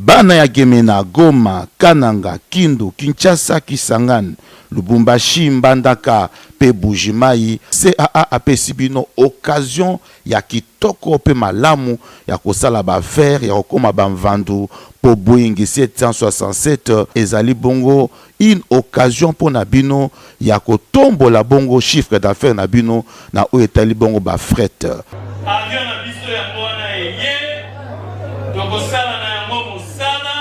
Bana ya Gemena, Goma, Kananga, Kindu, Kinshasa, Kisangani, Lubumbashi, Mbandaka pe Buji-Mayi, CAA apesi bino occasion ya kitoko pe malamu ya kosala ba affaires, ya kokoma ba mvandu po Boeing 767 ezali bongo une occasion mpo na bino ya kotombola bongo chiffre d'affaires na bino na oyo etali bongo ba fret. Avion na biso yango wana eye, tokosala na yango mosala,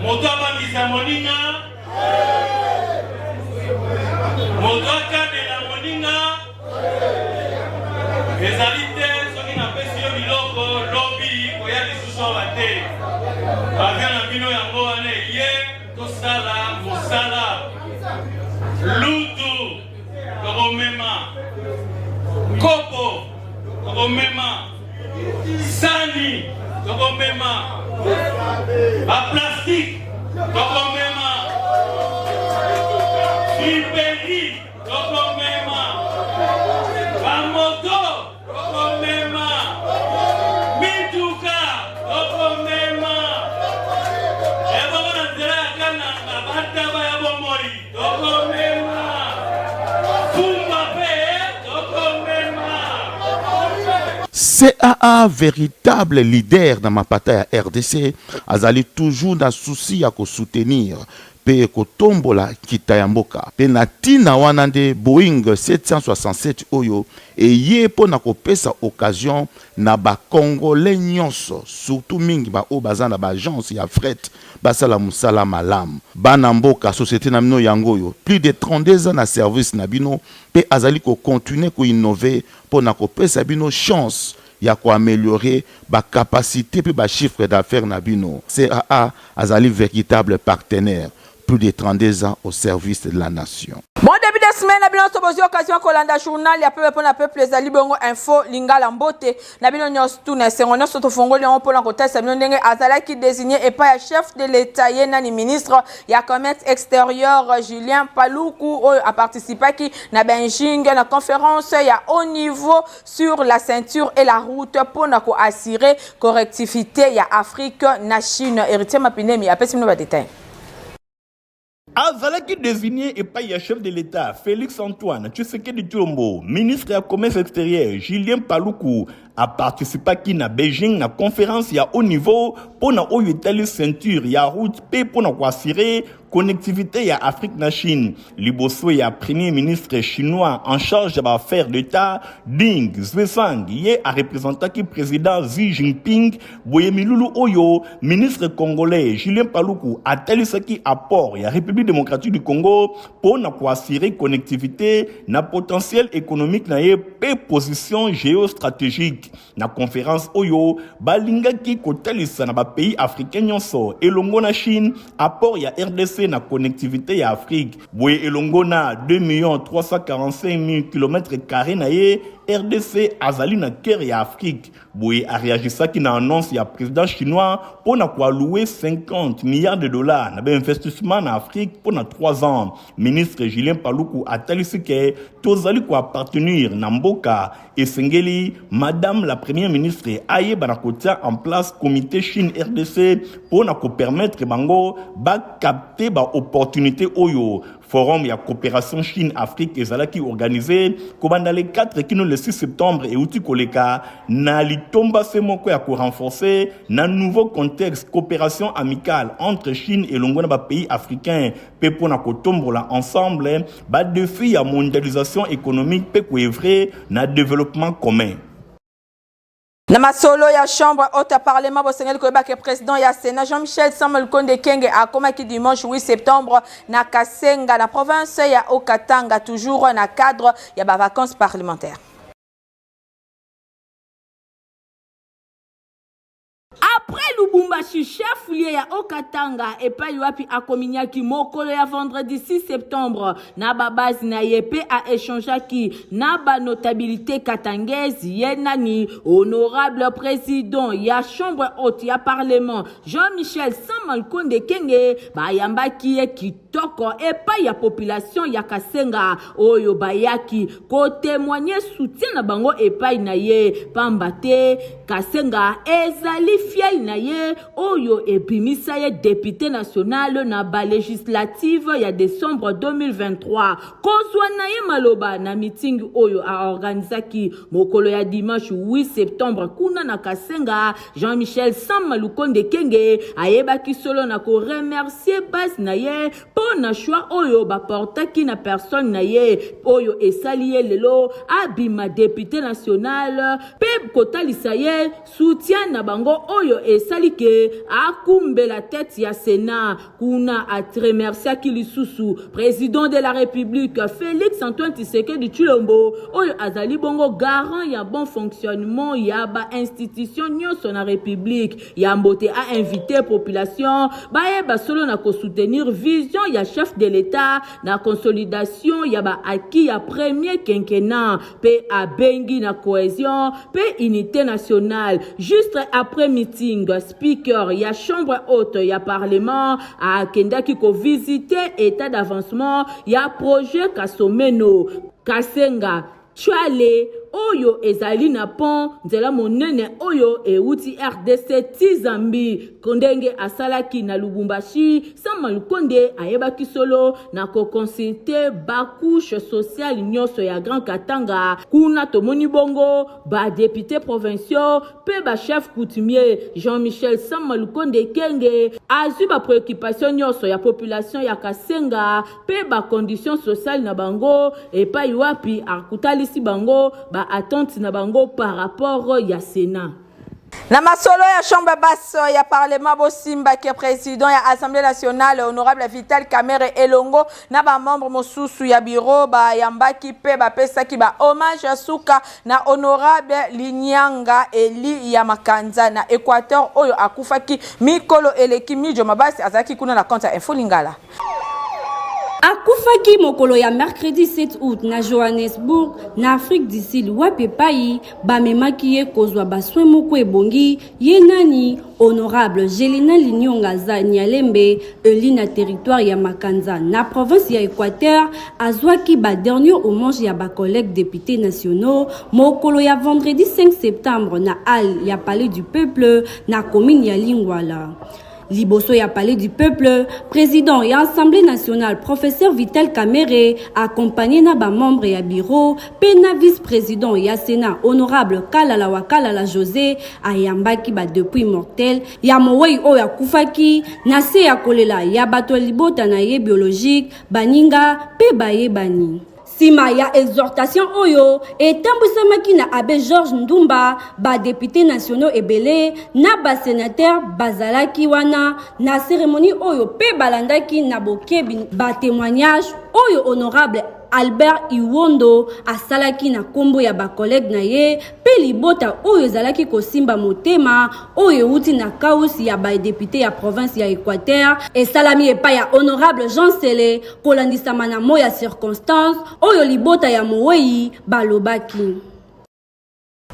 moto abangisa moninga, moto akanela moninga, ezali te soki napesi yo biloko lobi koya lisusu awa te. Avion na bino yango wana eye, tosala mosala lutu tokomema kopo tokomema sani tokomema baplastike tokomema biperi tokomema bamoto Tokomema mituka, tokomema ebongo na nzela ya Kananga, bataba ya bomoi, tokomema fumba pe tokomema. CAA veritable leader na mapata ya rdc azali toujours na souci ya ko soutenir mpe kotombola nkita ya mboka. Mpe na ntina wana nde Boeing 767 oyo eye mpo na kopesa occasion na ba Congolais nyonso, surtout mingi ba oyo baza na ba agences ya fret basala mosala malamu. Bana mboka, societe na bino yango oyo, plus de 32 ans na service na bino mpe azali ko continuer ko innover mpo na kopesa bino chance ya ko ameliorer ba capacites mpe ba chiffres d'affaires na bino. CAA azali veritable partenaire, plus de 32 ans au service de la nation. Bon début de semaine na bino nyonso bozwi occasion ya kolanda journal ya peuple mpo na peuple ezali bongo info lingala mbote na bino nyonso tu na esengo nyonso tofongoli yango mpo na kotalisa bino ndenge azalaki désigné epai ya chef de l'etat ye nani ministre ya commerce extérieur Julien Paluku oyo aparticipaki na Beijing na conférence ya haut niveau sur la ceinture et la route mpo na ko assurer correctivité ya Afrique na Chine. Héritier Mapinemi apesi bino ba détails. Azalaki designé epai ya chef de l'État Félix Antoine Tshisekedi Tshilombo, ministre ya commerce extérieur Julien Paluku aparticipaki na Beijing na conférence ya haut niveau mpo na oyo etali ceinture ya route mpe mpo na koassure Connectivité ya Afrique na Chine, liboso ya Premier ministre chinois en charge ya ba affaires d'Etat Ding Xuefang, ye a representaki président Xi Jinping. Boye milulu oyo ministre congolais Julien Paluku atalisaki apport ya République démocratique du Congo mpo na koassurer connectivité na potentiel économique na ye mpe position géostratégique. Na conference oyo balingaki kotalisa na ba pays africains nyonso elongo na Chine apport ya RDC na connectivité ya Afrique. Boye elongo na 2 345 000 km carrés na ye, RDC azali na cœur ya Afrique. Boye areagisaki na annonce ya président chinois mpo na koallouer 50 milliards de dollars na bainvestissement na Afrique mpo na 3 ans. Ministre Julien Paluku atalisi ke tozali koappartenir na mboka Esengeli madame la première ministre ayeba na kotia en place comité Chine RDC mpo na kopermettre bango ba capter ba opportunité oyo forum ya coopération Chine Afrique ezalaki organisé kobanda le 4 kino le 6 septembre euti koleka na litomba se moko ya ko renforcer na nouveau contexte coopération amicale entre Chine elongo na ba pays africains mpe mpo na kotombola ensemble ba défis ya mondialisation économique mpe koevre na développement commun. Na masolo ya chambre haute ya parlement, bosengeli koyeba ke président ya Sénat Jean-Michel Sama Lukonde Kenge akomaki dimanche 8 septembre na Kasenga na province ya Haut-Katanga, toujours na cadre ya ba vacances parlementaires. Après Lubumbashi, chef-lieu ya Haut-Katanga, epai wapi akominiaki mokolo ya vendredi 6 septembre na ba base na ye pe a échangeaki na ba notabilité katangaise, ye nani honorable président ya chambre haute ya parlement Jean-Michel Sama Lukonde Kenge bayambaki ye kitoko epai ya population ya Kasenga oyo bayaki ko témoigner soutien na bango epai na ye pamba te. Kasenga ezali fiel na ye oyo ebimisa ye depute national na ba legislative ya decembre 2023. Kozwa na ye maloba na meeting oyo a organisaki mokolo ya dimanche 8 septembre kuna na Kasenga, Jean-Michel Sama Lukonde Kenge ayebaki solo na ko remercier base na ye mpo na choix oyo baportaki na personne na ye oyo esali ye lelo abima depute national mpe kotalisa ye soutien na bango oyo esali ke akumbela tete ya Senat. Kuna atremerciaki lisusu president de la Republique Felix Antoine Tshisekedi Tshilombo oyo azali bongo garant ya bon fonctionnement ya ba institution nyonso na Republique. Yambo te a inviter population bayeba solo na ko soutenir vision ya chef de l'Etat na consolidation ya ba acquis ya premier quinquennat pe abengi na cohesion pe unité nationale. Juste après meeting, speaker ya chambre haute ya parlement akendaki ko visiter etat d'avancement ya projet Kasomeno Kasenga Tshwale oyo ezali na pont nzela monene oyo ewuti rdc ti Zambie. Ndenge asalaki na Lubumbashi, Sama Lukonde ayebaki solo na ko consulter ba couches sociales nionso ya Grand Katanga. Kuna tomoni bongo ba deputes provinciaux mpe ba chefs coutumiers. Jean-Michel Sama Lukonde Kenge azwi ba preoccupations nionso ya population ya Kasenga mpe ba conditions sociales na bango epai wapi akutalisi bango ba attentes na bango par rapport ya Senat. Na masolo ya chambre basse ya parlement, bosimba ke président ya Assemblée nationale honorable Vital Kamerhe elongo na ba membre mosusu ya bureau bayambaki mpe bapesaki ba hommage ya suka na honorable Linyanga Eli ya Makanza na Équateur oyo akufaki mikolo eleki. Mijo Mabasi azalaki kuna na compte ya Info Lingala. Akufaki mokolo ya mercredi 7 août na Johannesburg, na Afrique du Sud, wapi epai bamemaki ye kozwa ba soins moko ebongi ye. Nani? Honorable Gelina Linyonga za Nyalembe, elu na territoire ya Makanza na province ya Equateur, azwaki ba dernier hommage ya ba collègues députés nationaux mokolo ya vendredi 5 septembre na halle ya Palais du Peuple na commune ya Lingwala. Liboso ya Palais du Peuple, président ya Assemblée nationale professeur Vital Kamerhe, accompagné na ba membre ya bureau pe na vice-président ya Sénat honorable Kalala wa Kalala José, ayambaki ba dépouille mortel ya mowei oyo akufaki na se ya kolela ya bato ya libota na ye biologique, baninga pe bayebani. Sima ya exhortation oyo etambwisamaki na Abbe Georges Ndumba, ba deputes nationaux ebele na ba senateurs bazalaki wana na ceremonie oyo pe balandaki na bokebi ba temoignages oyo honorable Albert Iwondo asalaki na kombo ya ba collègues na ye pe libota oyo ezalaki kosimba motema oyo ewuti na causse ya ba deputes ya province ya Equateur esalami epai ya honorable Jean Sele kolandisama na mot ya circonstance oyo libota ya mowei balobaki.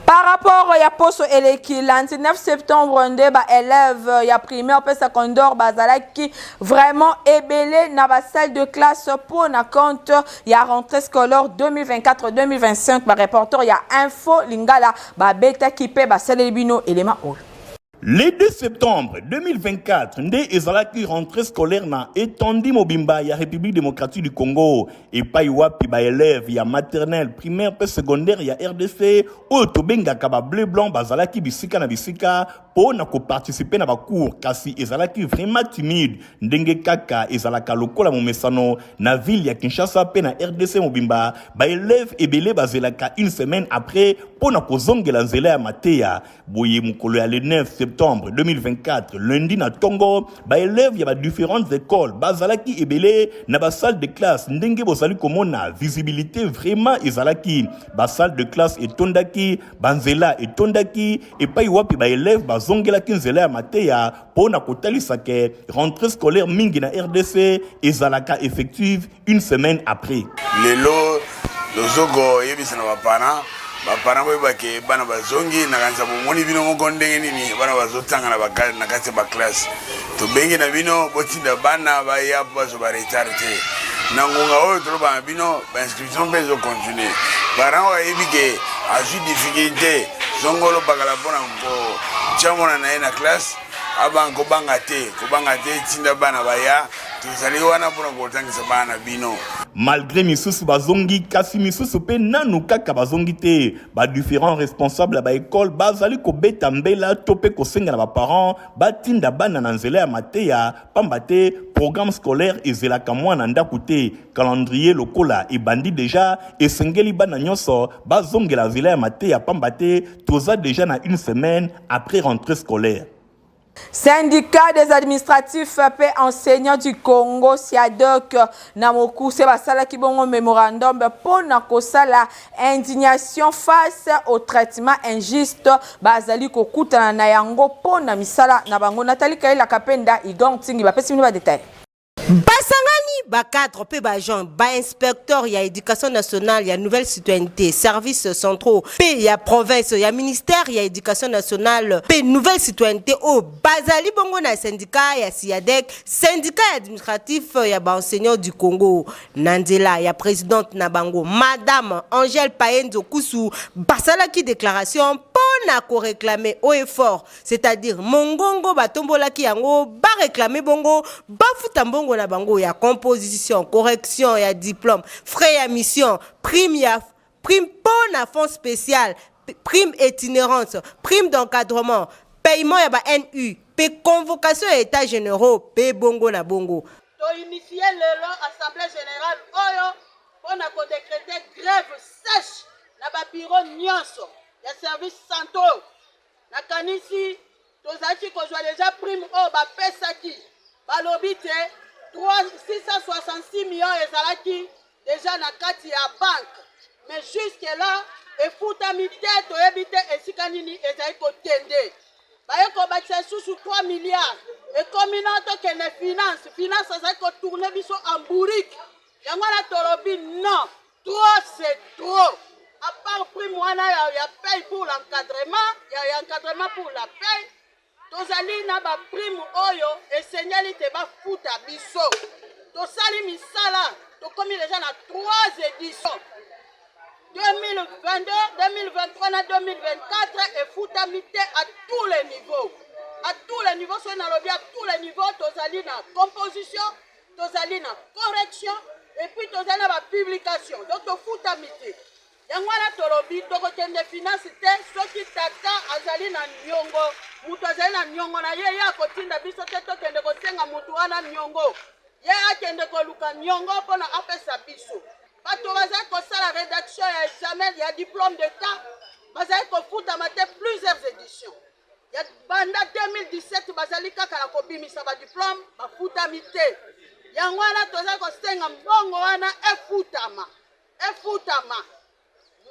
Par rapport ya poso eleki lundi 9 septembre nde ba élèves ya primaire pe secondaire bazalaki vraiment ebele na ba salle de classe pour na compte ya rentrée scolaire 2024-2025. Ba reporter ya Info Lingala babetaki pe basaleli bino elema oyo. Le 2 septembre 2024 nde ezalaki rentrée scolaire na étendue mobimba ya République démocratique du Congo, epai wapi ba élèves ya maternelle, primaire pe secondaire ya RDC oyo tobengaka ba bleu blanc bazalaki bisika na bisika po na koparticiper na ba cours, kasi ezalaki vraiment timide ndenge kaka ezalaka lokola momesano na ville ya Kinshasa pe na RDC mobimba. Ba élèves ebele bazelaka une semaine après po na kozongela nzela ya mateya. Boye mokolo ya le 9 septembre 2024 lundi na tongo, ba élèves ya ba différentes écoles bazalaki ebele na ba salle de classe. Ndenge bozali komona, visibilité vraiment ezalaki, ba salle de classe etondaki, banzela etondaki, epai wapi ba élèves bazongelaki nzela ya mateya mpo na kotalisa ke rentrée scolaire mingi na RDC ezalaka effective une semaine après. Lelo tozokoyebisa na baparent, baparent boyeba ke bana bazongi. Nakanisa bomoni bino moko ndenge nini bana bazotanga na kati ya baklasse. Tobengi na bino botinda bana baya mpo bazwa ba retard te. Na ngonga oyo toloba na bino, bainscription mpe ezocontinue. Parent oyo ayebi ke azwi difficulté. Zongolo pakala mpo na kotya mwana na ye na classe, abanga kobanga te, kobanga te, tinda bana baya, tozali wana mpo na kotangisa bana na bino. Malgre misusu bazongi kasi misusu pe nanu kaka bazongi te. Ba differents responsables ya ba ecoles bazali kobeta mbela to pe kosenga na ba parents batinda bana na nzela ya mateya pamba te programme scolaire ezelaka mwana ndaku te. Calendrier lokola ebandi dejà esengeli bana nionso bazongela nzela ya mateya pamba te toza dejà na une semaine après rentree scolaire. Syndicat des administratifs mpe enseignants du Congo, SYADEC, na mokuse basalaki bongo memorandum mpo na kosala indignation face au traitement injuste bazali kokutana na yango mpo na misala na bango. Nathalie Kayela Kapenda, Igor Ntingi bapesi bino ba details. Basangani ba cadres mpe ba agents, ba inspecteurs ya Education nationale ya nouvelle citoyenneté, services centraux mpe ya province ya ministère ya Education nationale mpe nouvelle citoyenneté oyo bazali bongo na syndicat ya SYADEC, syndicat ya administratif ya ba enseignants du Congo, na nzela ya presidente na bango Madame Angèle Paenzo Kusu, basalaki declaration mpo na ko reclamer haut et fort C'est-à-dire mongongo batombolaki yango ba reclamer bongo bafuta mbongo na bango ya composition, correction ya diplome, frais ya mission, prime ya prime mpo na fonds special, prime itinerante, prime d'encadrement, paiement ya ba NU mpe convocation ya etats generaux mpe bongo na bongo. To initier lelo assemblee generale oyo mpo na ko decreter grève sèche na ba bureaux nionso ya services centraux. Nakanisi tozalaki kozwa deja prime oyo bapesaki, balobi te 666 millions ezalaki deja na kati ya banque, mais jusque là efutami te, toyebi te esika nini ezali kokende. Baye kobakisa lisusu 3 milliards, ekomi na tokende finance, finance azali kotourne biso en bourrique. Yango wana tolobi non. Trop c'est trop. À part prime wana ya, ya paye pour l'encadrement, ya, ya encadrement pour la paye, tozali na ba prime oyo esengeli te bafuta biso. Tosali misala, tokomi deja na 3 éditions. 2022, 2023 na 2024 efutami te à tous les niveaux. À tous les niveaux, soki nalobi à tous les niveaux, tozali na composition, tozali na correction et puis tozali na ba publication, donc tofutami te. Yango wana tolobi tokokende finance te soki tata azali na niongo, moto azali na niongo na ye, ye akotinda biso te tokende kosenga moto wana niongo, ye akende koluka niongo mpona apesa biso. Bato bazali kosala redaction ya examen ya diplome d'etat bazali kofutama te plusieurs editions ya banda 2017 bazali kaka na kobimisa ba diplome bafutami te. Yango wana tozali kosenga mbongo wana efutama, efutama.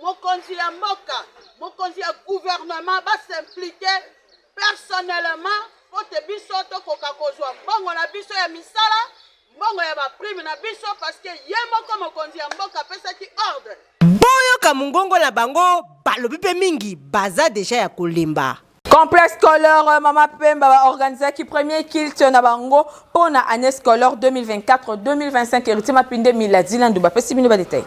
Mokonzi ya mboka, mokonzi ya gouvernement ba s'impliquer personnellement mpo te biso tokoka kozwa mbongo na biso ya misala, mbongo ya ba prime na biso, parce que ye moko mokonzi ya mboka apesaki ordre. Boyoka mongongo na bango balobi pe mingi baza dejà ya kolemba. Complexe scolaire Mama Pemba ba organisaki premier culte na bango mpo na année scolaire 2024-2025. Héritier Mapinde Mila Dilandu bapesi bino ba détails.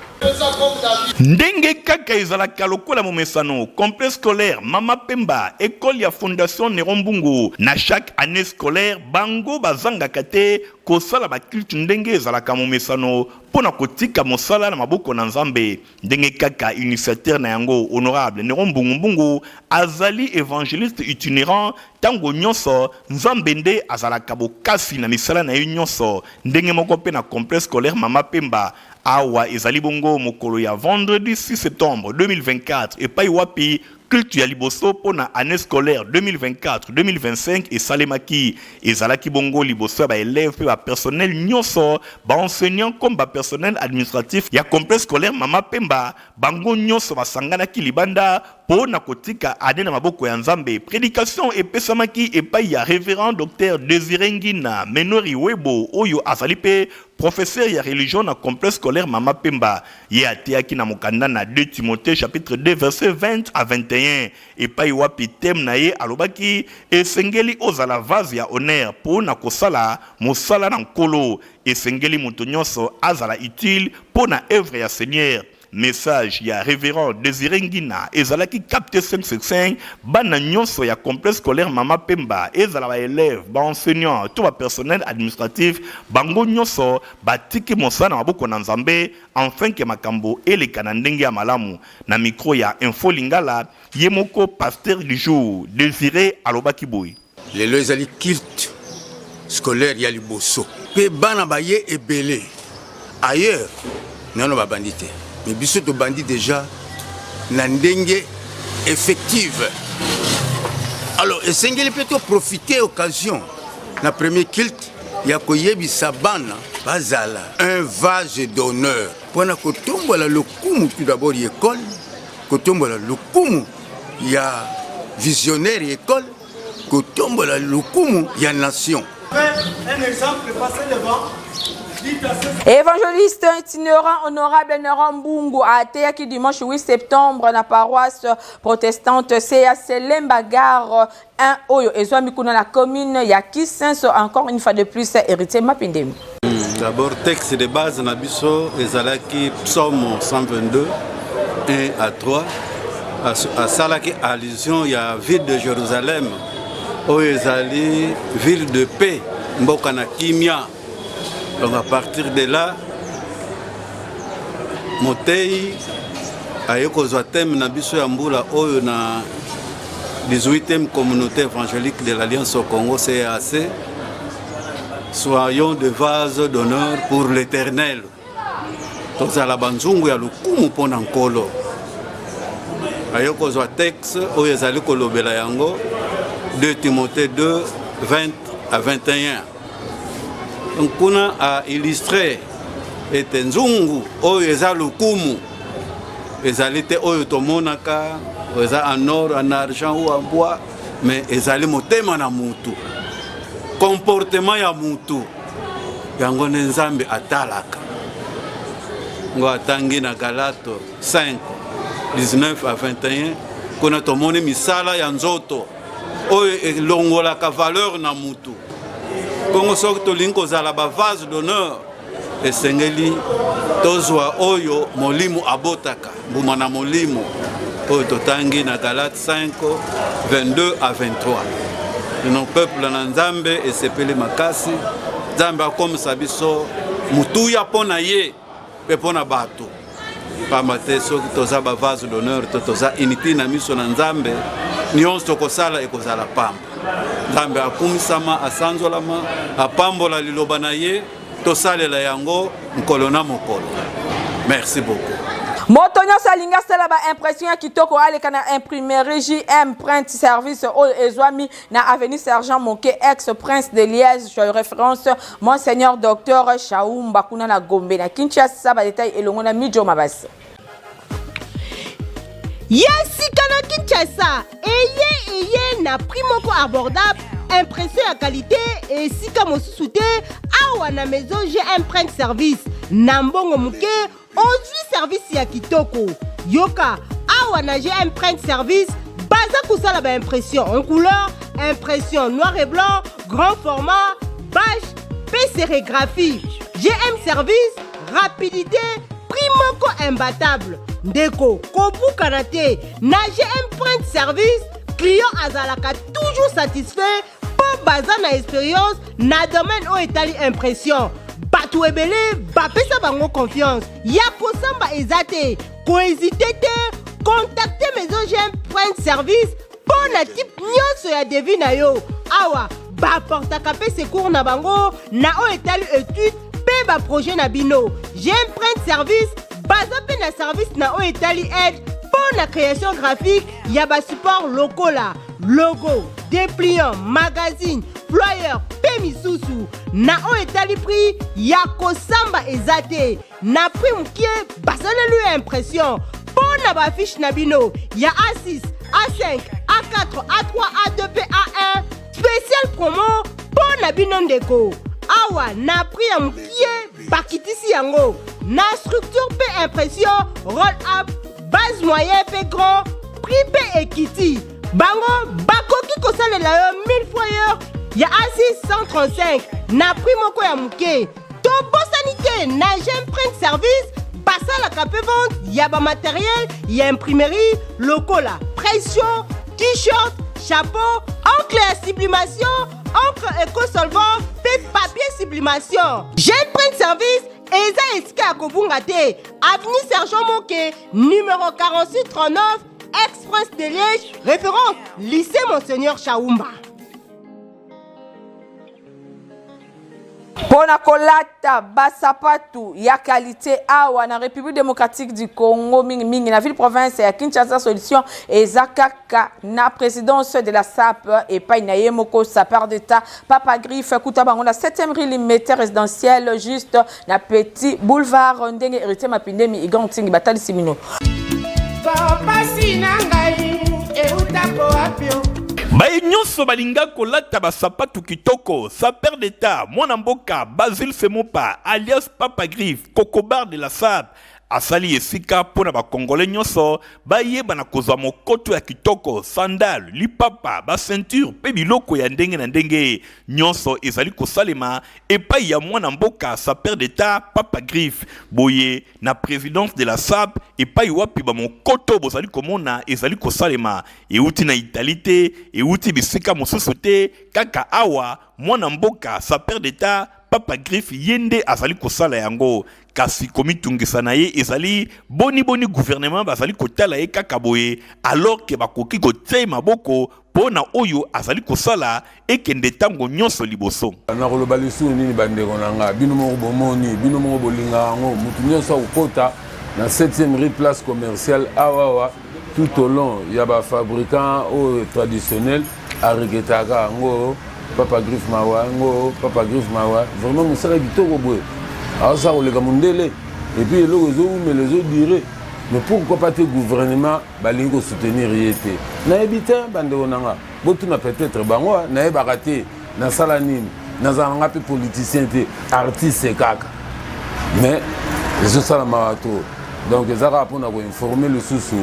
Ndenge kaka ezalaka lokola momesano, complexe scolaire Mama Pemba, ecole ya Fondation Neron Mbungu, na chaque annee scolaire bango bazangaka te kosala ba culte ndenge ezalaka momesano mpo na kotika mosala na maboko na Nzambe, ndenge kaka initiateur na yango Honorable Neron Mbungu Mbungu azali evangeliste itinerant, tango nionso Nzambe nde azalaka bokasi na misala na ye nionso, ndenge moko mpe na complexe scolaire Mama Pemba. Awa ezali bongo mokolo ya vendredi 6 septembre 2024 epai wapi Culte ya liboso mpo na annee scolaire 2024-2025 esalemaki. Ezalaki bongo liboso ya ba elèves mpe ba personnels nionso, ba enseignants comme ba personnels administratifs ya complexe scolaire Mama Pemba, bango nionso basanganaki libanda mpo na kotika annee na maboko ya Nzambe. Predication epesamaki epayi ya Reverend Docteur Desire Ngina Menori Webo oyo azali mpe professeur ya religion na complexe scolaire Mama Pemba. Ye ateyaki na mokanda na 2 Timothee chapitre 2 verset 20 à 21, epai wapi thème na ye alobaki esengeli ozala vase ya honneur po na kosala mosala na Nkolo. Esengeli moto nyonso azala utile po na œuvre ya Seigneur. Message ya Reverend Desire Ngina ezalaki capte 5 sur 5. Bana nyonso ya Complexe scolaire Mama Pemba, ezala ba elèves, ba enseignants to ba personnel administratif, bango nyonso batiki mosala na maboko na Nzambe enfin que makambo eleka na ndenge ya malamu. Na micro ya Info Lingala, ye moko pasteur du jour Desire alobaki boye. Lelo ezali culte scolaire ya liboso mpe bana baye ebele. Ailleurs nano babandi te, mais biso tobandi déjà na ndenge effective. Alors esengeli mpe toprofite occasion na premier culte ya koyebisa bana bazala un vase d'honneur mpona kotombola lokumu tout d'abord ya école, kotombola lokumu ya visionnaire ya école, kotombola lokumu ya nation. Un exemple, passez devant. Évangéliste itinérant honorable Neron Mbungu ateyaki dimanche 8 septembre na paroisse protestante CAC Lemba Gare 1 oyo ezwami kuna na commune ya Kisenso. Encore une fois de plus, Héritier Mapindemi. D'abord, texte de base na biso ezalaki Psaume 122 1 à 3. Asalaki allusion ya ville de Jérusalem oyo ezali ville de paix, mboka na kimia. Donc à partir de là, motei aye kozwa thème na biso ya mbula oyo na 18e Communauté évangélique de l'Alliance au Congo, CAC: "Soyons de vases d'honneur pour l'Éternel", tozala banzungu ya lokumu mpo na Nkolo. Aye kozwa texte oyo ezali kolobela yango, 2 Timothée 2 20 à 21. Kuna aillustre ete nzungu oyo eza lokumu ezali te oyo tomonaka eza en or, en argent ou en bois, mais ezali motema na mutu, comportement ya mutu. Yango nde Nzambe atalaka ngo. Atangi na Galates 5 19 à 21. Kuna tomoni misala ya nzoto oyo elongolaka valeur na mutu. Kongo soki tolingi kozala bavase d'honneur, esengeli tozwa oyo molimo abotaka, mbuma na molimo oyo totangi na Galates 5 22 à 23. Lino peuple na Nzambe esepeli makasi. Nzambe akomisa biso motuya mpo na ye mpe mpo na bato, pamba te soki toza bavase d'honneur to toza inutile na miso na Nzambe, nyonso tokosala ekozala pamba. Nzambe akumisama, asanzolama, apambola liloba na ye, tosalela yango mokolo na mokolo. Merci beaucoup. Moto nyonso alingi asala baimpression ya kitoko, aleka na imprimerie JM Print Service oyo ezwami na avenue Sergent Moke, ex Prince de Liège, référence Monseigneur Docteur Shaumba, kuna na Gombe na Kinshasa. Badetail elongo na Mijo Mabasi. Ye sika na Kinshasa eye eye na prix moko abordable, impression ya qualité esika mosusu te, awa na maison GM Print Service. Na mbongo moke, ozwi service ya kitoko. Yoka, awa na GM Print Service baza kosala baimpression en couleur, impression noir et blanc, grand format, bâche mpe sérigraphie. GM Service, rapidité, prix moko imbattable. Ndeko, kobukana te na GM Print Service. Client azalaka toujours satisfait mpo baza na expérience na domaine oyo etali impression. Bato ebele bapesa bango confiance ya kosamba eza te. Kohésiter te, contacte maison GM Print Service mpo na type nyonso ya devis na yo. Awa baportaka mpe secours na bango na oyo etali étude mpe baprojet na bino. GM Print Service baza mpe na service na oyo etali aide mpo na création graphique ya basupport lokola logo, dépliant, magazine, flyer mpe misusu. Na oyo etali prix ya kosamba eza te, na prix moke basaleli yo impression mpo na baaffiche na bino ya A6, A5, A4, A3, A2 mpe A1. Spécial promo mpo na bino ndeko, awa na prix ya mokie bakitisi yango na structure mpe impression roll up, base moyen mpe grand, prix mpe ekiti. Bango bakoki kosalela yo 1000 foyer ya A6 135 na prix moko ya moke. Tobosani te, na GM Print Service. Basalaka mpe vente ya ba materiel ya imprimerie lokola pression, t-shirt, chapeau, encre ya sublimation, encre eco-solvant mpe papier sublimation. Jeune Print Service eza esika ya kobunga te. Avenue Sergent Moke, numero 4639, Express de Liège, référence lycée Monseigneur Shaumba. Mpo na kolata basapatu ya kalite awa na Republique democratique du Congo, mingi mingi na ville province ya Kinshasa, solution eza kaka na présidence de la SAP epai na ye moko sapeur d'État Papa Griffe. Kuta bango na 7e rue Limete résidentielle, juste na petit boulevard, ndenge Héritier Mapindemi Igan Ntingi batalisi bino. Pasi na ngai eutako wapi? Baye nyonso balinga kolata basapatu kitoko, sapeur d'État mwana mboka Basile Semopa alias Papa Griffe, kokobar de la SAP, asali esika mpo na bakongole nyonso bayeba na kozwa mokoto ya kitoko, sandale, lipapa, baceinture mpe biloko ya ndenge na ndenge. Nyonso ezali kosalema epai ya mwana mboka sapeur d'État Papa Griffe. Boye na présidence de la SAP epai wapi bamokoto bozali komona ezali kosalema, euti na Italie te, euti bisika mosusu te, kaka awa mwana mboka sapeur d'État Papa Griffe ye nde azali kosala yango. Kasi komitungisa na ye ezali boni boni gouvernement bazali kotala ye kaka boye, alors ke bakoki kotia ye maboko mpo na oyo azali kosala ekende ntango nyonso liboso. Nakoloba lisusu nini, bandeko na nga? Bino moko bomoni, bino moko bolingaka yango. Motu nyonso akokota na 7e rue, place commerciale awawa, tout au long ya bafabricant oyo traditionnel, aregretaka yango: Papa Griffe mawa, yango Papa Griffe mawa. Vraiment mosala kitoko boye, aosala koleka mondele, et puis eloko ezowumela, ezodure. Mais pourquoi pas te gouvernement balingi kosoutenir ye te? Nayebi te, bandeko na nga, botuna peut-être bango. Nayebaka te nasala nini, nazala nga mpe politicien te, artiste kaka, mais ezosalamaka to. Donc eza kaka mpona koinforme lisusu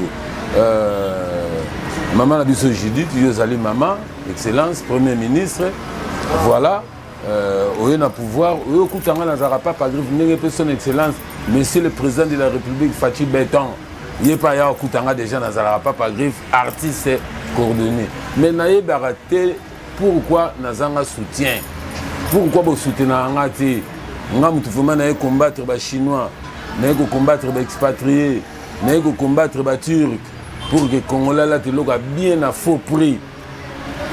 mama na biso Judith. Yo ozali mama excellence premier ministre, voilà, oye na pouvoir, oye okuta nga nazalaka Papa Griffe, ndenge mpe son excellence monsieur le président de la République Fatshi Béton, ye mpe aya okuta nga déjà nazalaka Papa Griffe, artiste coordonné. Mais nayebaka te pourquoi nazanga soutien, pourquoi bosoutenaka nga te. Nga motu vraiment naye combattre bachinois, naye kocombattre baexpatrié, naye kocombattre baturc pour que Congolais alata eloko ya bien na faux prix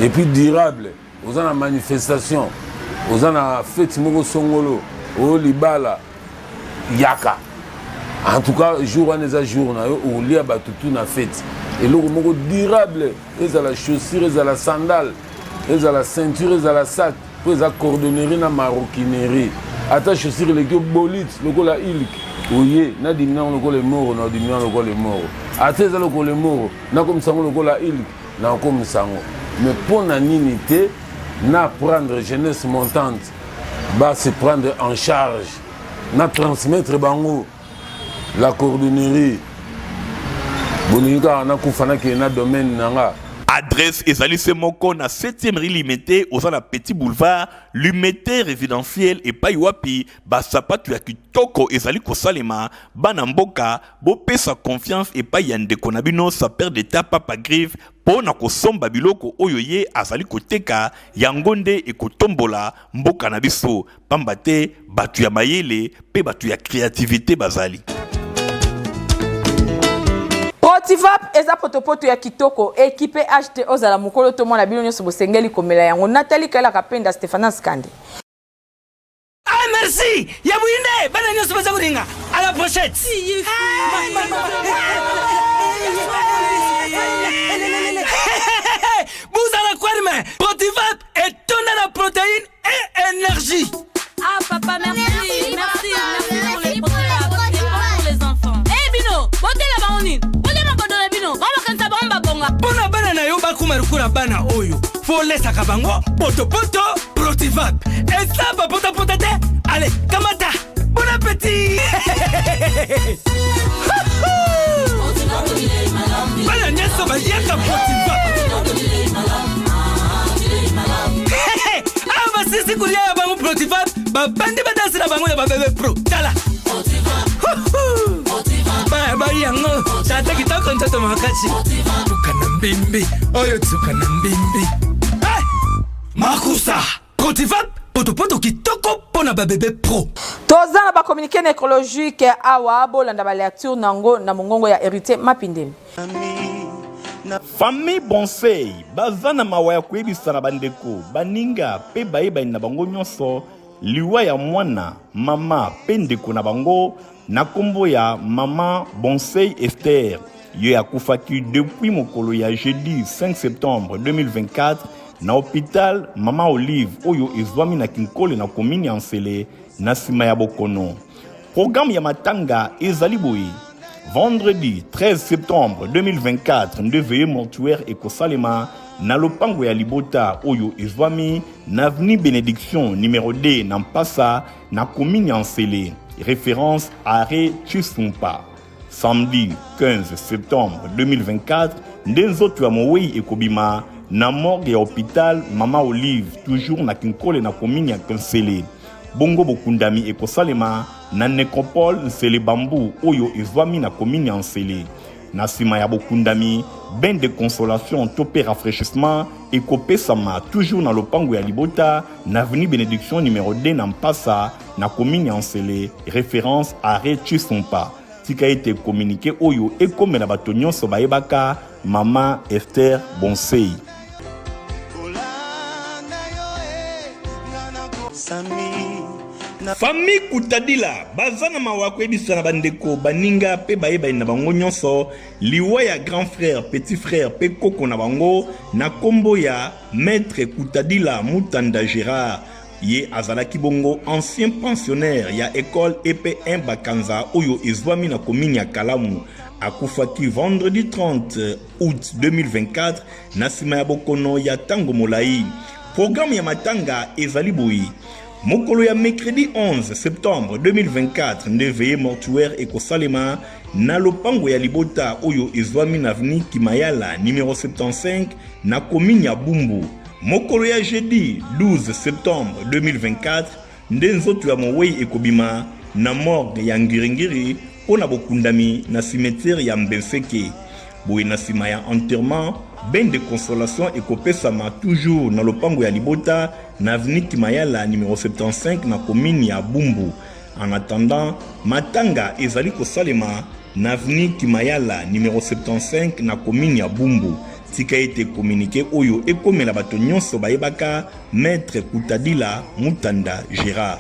et puis durable. Oza na manifestation, oza na fête moko songolo, oyo libala, yaka. En tout cas jour wana eza jour na yo, olia bato tu na fête. Eloko moko durable, ezala chaussure, ezala sandale, ezala ceinture, ezala sac, mpo eza cordonnerie na maroquinerie. Ata chaussure eleki obolite lokola ilk, oye nadimi yango lokola emoro, na odimi yango lokola emoro. Ata eza lokola emoro, nakomisa yango lokola ilk, nakomisa yango. Mais mpo na nini te na prendre jeunesse montante, ba se prendre en charge, na transmettre bango la cordonnerie? Bolingi kaka nakufa, nakende na domaine na nga. Adresse ezali se moko na 7e rue Limete, oza na petit boulevard Limete résidentiel, epai wapi basapatu ya kitoko ezali kosalema. Bana mboka, bopesa confiance epai ya ndeko na bino sapeur d'État Papa Griffe mpo na kosomba biloko oyo ye azali koteka. Yango nde ekotombola mboka na biso, pamba te bato ya mayele mpe bato ya créativité bazali. Protivap eza potopoto ya kitoko, équipe HT. Ozala mokolo to mwana, bino nyonso bosengeli komela yango. Nathalie Kaelaka Penda, Stéphanas Kande. Ah, merci ya bwinde, bana nyonso baza kolinga à la pochette. Buzala kwerme, Protivap etonda na protéine et énergie. Ah papa, merci, merci, merci pour les Protivap. C'est bon pour les enfants. Eh bino, botela bango nini? Botela makodo na bino, bango bakanisa bango babonga. Mpo na bana na yo bakóma lokola bana oyo, folesaka bango potopoto. Protivap eza bapotapota te. Ale, kamata, bon appétit. Bana nyonso baliaka Protivap. Awa basisi kolia ya bango Protivap, babandi badanse na bango ya babebe pro. Tala. Kitoko nzoto makasi. Tuka na mbimbi. Oyo tuka na mbimbi. Hey! Makusa! Protivap, potopoto kitoko mpo na babebe pro. Toza na ba communiqué nécrologique awa bolanda ba lecture nango na mongongo ya Héritier Mapindemi. Famille Bonsey baza na mawa ya koyebisa na bandeko, baninga mpe bayebani na bango nyonso liwa ya mwana, mama mpe ndeko na bango na nkombo ya mama Bonsey Esther. Ye akufaki depuis mokolo ya jeudi 5 septembre 2024 na hôpital Mama Olive oyo ezwami na Kinkole na commune ya Nsele na nsima ya bokono. Programme ya matanga ezali boye: vendredi 13 septembre 2024 nde veillée mortuaire ekosalema na lopango ya libota oyo ezwami na avenue Benediction numero 2 na Mpasa na commune ya Nsele, référence arrêt Chisumpa. Samedi 15 septembre 2024 nde nzoto ya mowei ekobima na morgue ya hôpital Mama Olive toujours na Kinkole na commune ya Nsele. Bongo bokundami ekosalema na necropole Nsele Bambu oyo ezwami na commune ya Nsele. Na nsima ya bokundami, bain de consolation to mpe rafraîchissement ekopesama toujours na lopango ya libota na avenue Benediction numero 2 na Mpasa na commune ya Nsele, référence arrêt Chisumpa. Tika ete communiqué oyo ekomela bato nyonso bayebaka mama Esther Bonsei. Famille Kutadila baza na mawa koyebisa na bandeko, baninga mpe bayebani na bango nyonso liwa ya grand frère, petit frère mpe koko na bango na kombo ya Maître Kutadila Mutanda Gerard. Ye azalaki bongo ancien pensionnaire ya ecole EP1 Bakanza oyo ezwami na commune ya Kalamu. Akufaki vendredi 30 août 2024 na nsima ya bokono ya ntango molai. Programme ya matanga ezali boye: mokolo ya mercredi 11 septembre 2024 nde veillée mortuaire ekosalema na lopango ya libota oyo ezwami na avenue Kimayala numero 75 na commune ya Bumbu. Mokolo ya jeudi 12 septembre 2024 nde nzoto ya mowei ekobima na morgue ya Ngiringiri mpo na bokundami na cimetière ya Mbenseke. Boye na nsima ya enterrement, bain de consolation ekopesama toujours na lopango ya libota na avenue Kimayala numero 75 na commune ya Bumbu. En attendant, matanga ezali kosalema na avenue Kimayala numero 75 na commune ya Bumbu. Tika ete communiqué oyo ekomela bato nyonso bayebaka Maître Kutadila Mutanda Gérard.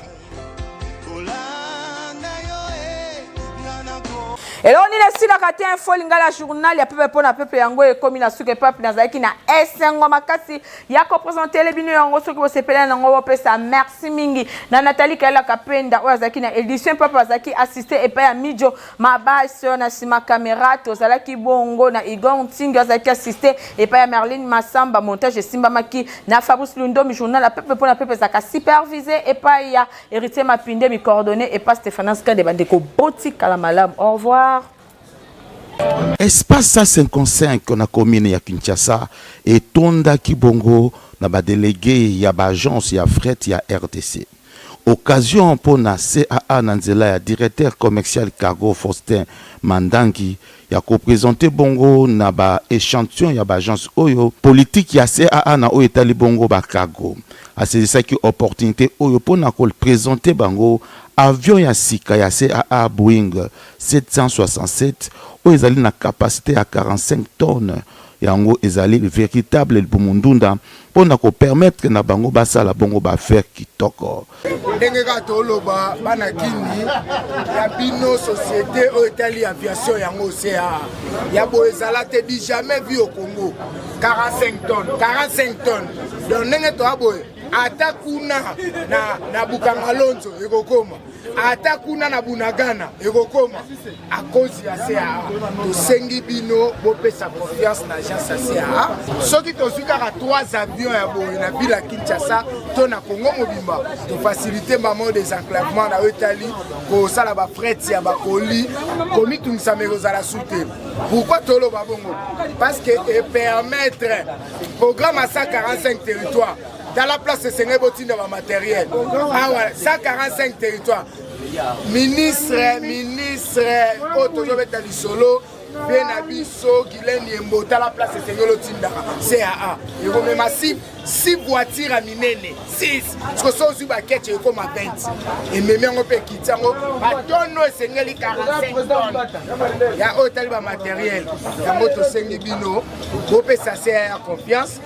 Eloko nini esilaka te? Info Lingala, journal ya pepe mpo na pepe, yango ekomi na suka. Epape nazalaki na esengo makasi ya kopresentele bino yango. Soki bosepela nango, bopesa merci mingi na Nathalie Kaela Kapenda oyo azalaki na édition. Papa azalaki assisté epai ya Mijo Mabas na nsima caméra. Tozalaki bongo na Igor Ntingi, azalaki assisté epai ya Merline Masamba. Montage esimbamaki na Fabrice Lundomi. Journal ya pepe mpo na pepe ezalaka supervisé epai ya Héritier Mapinde, mi coordonné epai Stéphanas Kade. Bandeko, botikala malamu, au revoir. Espace 155 na commune ya Kinshasa etondaki bongo na badélégué ya baagence ya fret ya RDC. Occasion mpona CAA na nzela ya directeur commercial cargo Faustin Mandangi ya koprésenter bongo na baéchantillon ya baagence oyo politique ya CAA na oyo etali bongo bacargo. Asaisissaki opportunité oyo mpona koprésenter bango avion ya sika ya CAA Boeing 767 oyo ezali na capacité ya 45 tonnes. Yango ezali véritable libumu ndunda mpona kopermettre na bango basala bongo baaffaire kitoko. Ndenge kaka toloba, bana kini ya bino, société oyo etali aviation, yango CAA ya boye ezala te, du jamais vu au Congo. 45 tonnes, 45 tonnes! Donc ndenge toya boye, ata kuna na Bukanga Lonzo ekokoma, ata kuna na Bunagana ekokoma à cause ya CAA. Tosengi bino bopesa confiance na agence ya CAA. Soki tozwi kaka 3 avions ya boye na ville ya Kinshasa to na Congo mobimba, tofacilite mamo désenclavement na oyo etali kosala bafret ya bakoli, komitungisama ekozala su te. Pourquoi toloba bongo? Parce que epermettre programme ya 145 territoire. Tala place esengeli botinda bamatériel awa, 145 territoire. Ministre, ministre oyo tozobeta lisolo. Vie na biso Guylaine Yembo, tala place esengeli otindaka CAA ekomema si si voiture ya minene 6 siko so ozwi baketche ekoma 20 ememi yango mpe ekiti yango batono esengeli 45 tonne ya oyo etali bamateriel yango tosengi bino bopesa CAA confiance.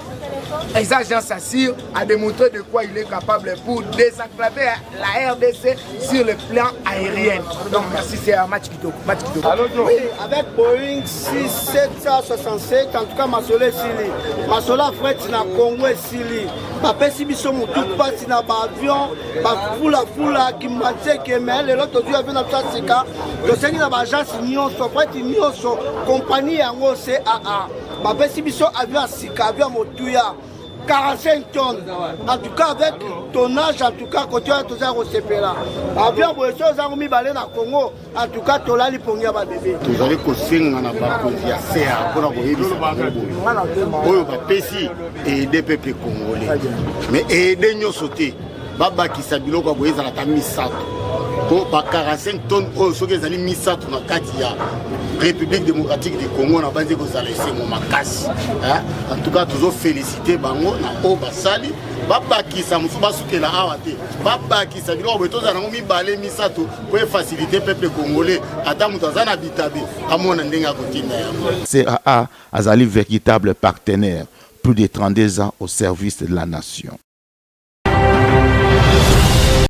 Eza agence assure a démontré de quoi il est capable pour désenclaver la RDC sur le plan aérien. Donc merci, c'est un match kitoko, match kitoko. Oui, avec Boeing 6767, en tout cas masolo esili. Masolo ya fret na Congo esili. Bapesi biso motu mpasi na baavion, bafulafula, kimbanseke, mais lelo tozwi avion na biso ya sika. Tosengi na baagence nyonso, fret nyonso, compagnie yango CAA. Bapesi biso avion ya sika, avion ya motuya. 45 tonnes en tout cas avec tonnage en tout cas kote wana toza kosepela avion boye so ozango mibale na Congo en tout cas tolali pongi ya babebe. Tozali kosenga na bakonzi ya CA mpona koyebisa bango boye oyo bapesi aide peuple congolais mais aide nyonso te, babakisa biloko ya boye ezala ata misato po ba 45 tonnes oyo soki ezali misato na kati ya République démocratique du Congo na banzi kozala esengo makasi. En tout cas tozofélicité bango na oyo basali, babakisa mosusu, basukela awa te, babakisa biloko boye tozala nango mibale misato po efacilité peuple congolais, ata moto aza na bitabe amona ndenge akotinda yango. CAA azali véritable partenaire, plus de 32 ans au service de la nation.